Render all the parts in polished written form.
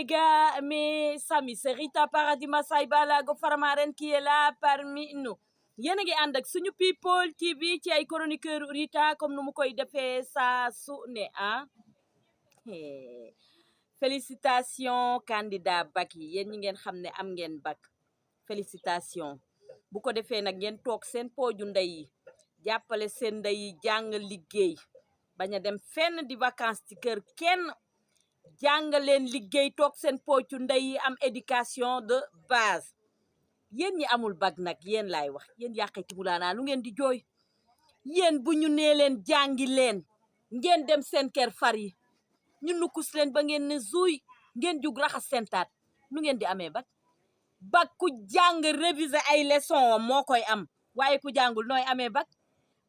gars, mes amis, c'est Rita Paradis Massaye Balago Faramaren qui est là parmi nous. Yéen a ngi ànd ak suñu People TV ci ay chroniqueur Rita comme nu mu koy defee saa su ne félicitations candidat bac yi yéen ñi ngeen xam ne am ngeen bac félicitations bu ko defee nag ngeen toog seen pooju ndey yi jàppale seen ndey yi jàng liggéey bañ a dem fenn di vacances ci kër kenn jàng leen liggéey toog seen pooju ndey yi am éducation de base. Yéen ñi amul bac nag yéen laay wax yéen yàqeti mulaanaa lu ngeen di jooy yéen bu ñu nee leen jàngi leen ngeen dem seen kër far yi ñu nukkus leen ba ngeen ne zuuy ngeen jug raxas seen taat nu ngeen di amee bac ku jàng réviser ay leçon moo koy am waaye ku jàngul nooy amee bac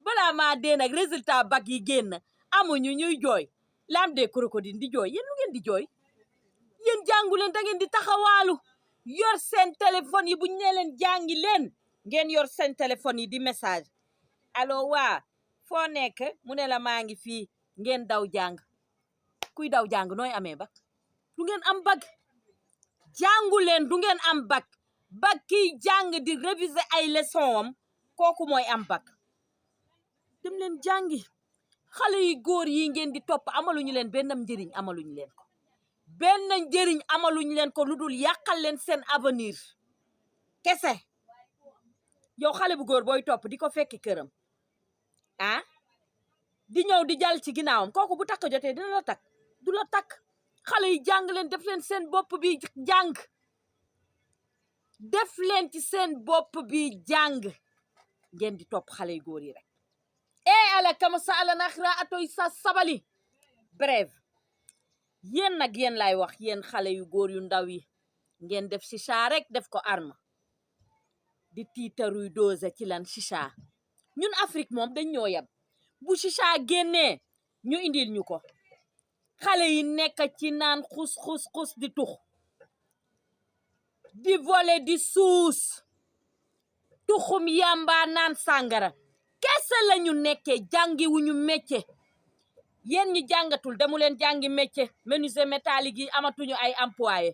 balaa maa dee nag résultat bac yi génn amuñu ñuy jooy lam des crocodiles di jooy yéen nu ngeen di jooy yéen jàngu leen da ngeen di taxawaalu yor seen téléphone yi bu ñu nee leen jàngi leen ngeen yor seen téléphone yi di message allo waa foo nekk mu ne la maa ngi fii ngeen daw jàng kuy daw jàng nooy amee bac du ngeen am bac jàngu leen du ngeen am bac kiy jàng di réviser ay leçon am kooku mooy am bac dem leen jàngi xale yi góor yi ngeen di topp amaluñu leen benn njëriñ amaluñu leen ko benn njëriñ amaluñu leen ko lu dul yàqal leen seen avenir kese yow xale bu góor booy topp di ko fekki këram di ñëw di jàll ci ginnaawam kooku bu takk jotee dina la takk du la takk xale yi jàng leen def leen seen bopp bi jàng def leen ci seen bopp bi jàng ngeen di topp xale yu góor yi rek ala kama sa ala naxira atoy sa sabali bref yéen nag yéen laay wax yéen xale yu góor yu ndaw yi ngeen def chicha rek def ko arme di tiitaruy dose ci lan chicha ñun Afrique moom dañ ñoo yab bu chicha génnee ñu indil ñu ko xale yi nekk ci naan xus di tux di voler di suus tuxum yamba naan sàngara kese lañu nekkee jàngi wuñu métier yéen ñi jàngatul demu leen jàngi métier menuisier métallique yi amatuñu ay employé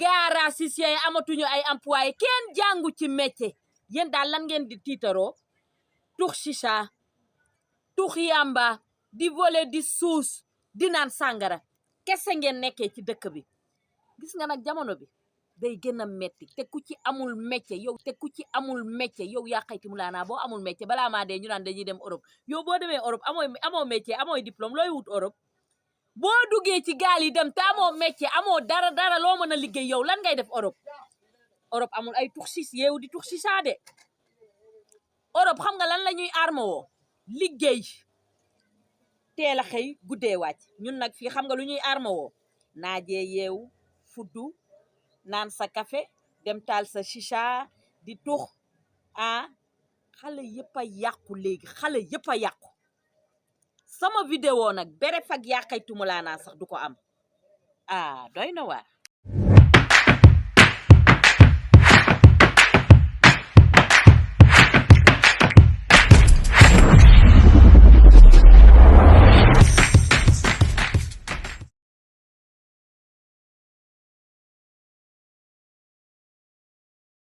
garagiste yi amatuñu ay employé kenn jàngu ci métier yéen daal lan ngeen di tiitaroo tux chicha tux yamba di voler di suus di naan sàngara kese ngeen nekkee ci dëkk bi gis nga nag jamono bi day gën a metti te ku ci amul métier yow yaa xayti mu laanaa boo amul métier balaa maa dee ñu naan dañuy dem Europe yow boo demee Europe amoo métier amooy diplôme looy wut Europe boo duggee ci gaal yi dem te amoo métier amoo dara loo mën a liggéey yow lan ngay def Europe amul ay tuxsis yeewu di tuxsisa de Europe xam nga lan la ñuy arme woo liggéey teel a xëy guddee wàcc ñun nag fii xam nga lu ñuy arme woo naajee yeewu fuddu naan sa café dem taal sa chicha di tux xale yëpp a yàqu léegi xale yëpp a yàqu sama vidéo nag bere fag yàqaytumulaa naa sax du ko am doy na waar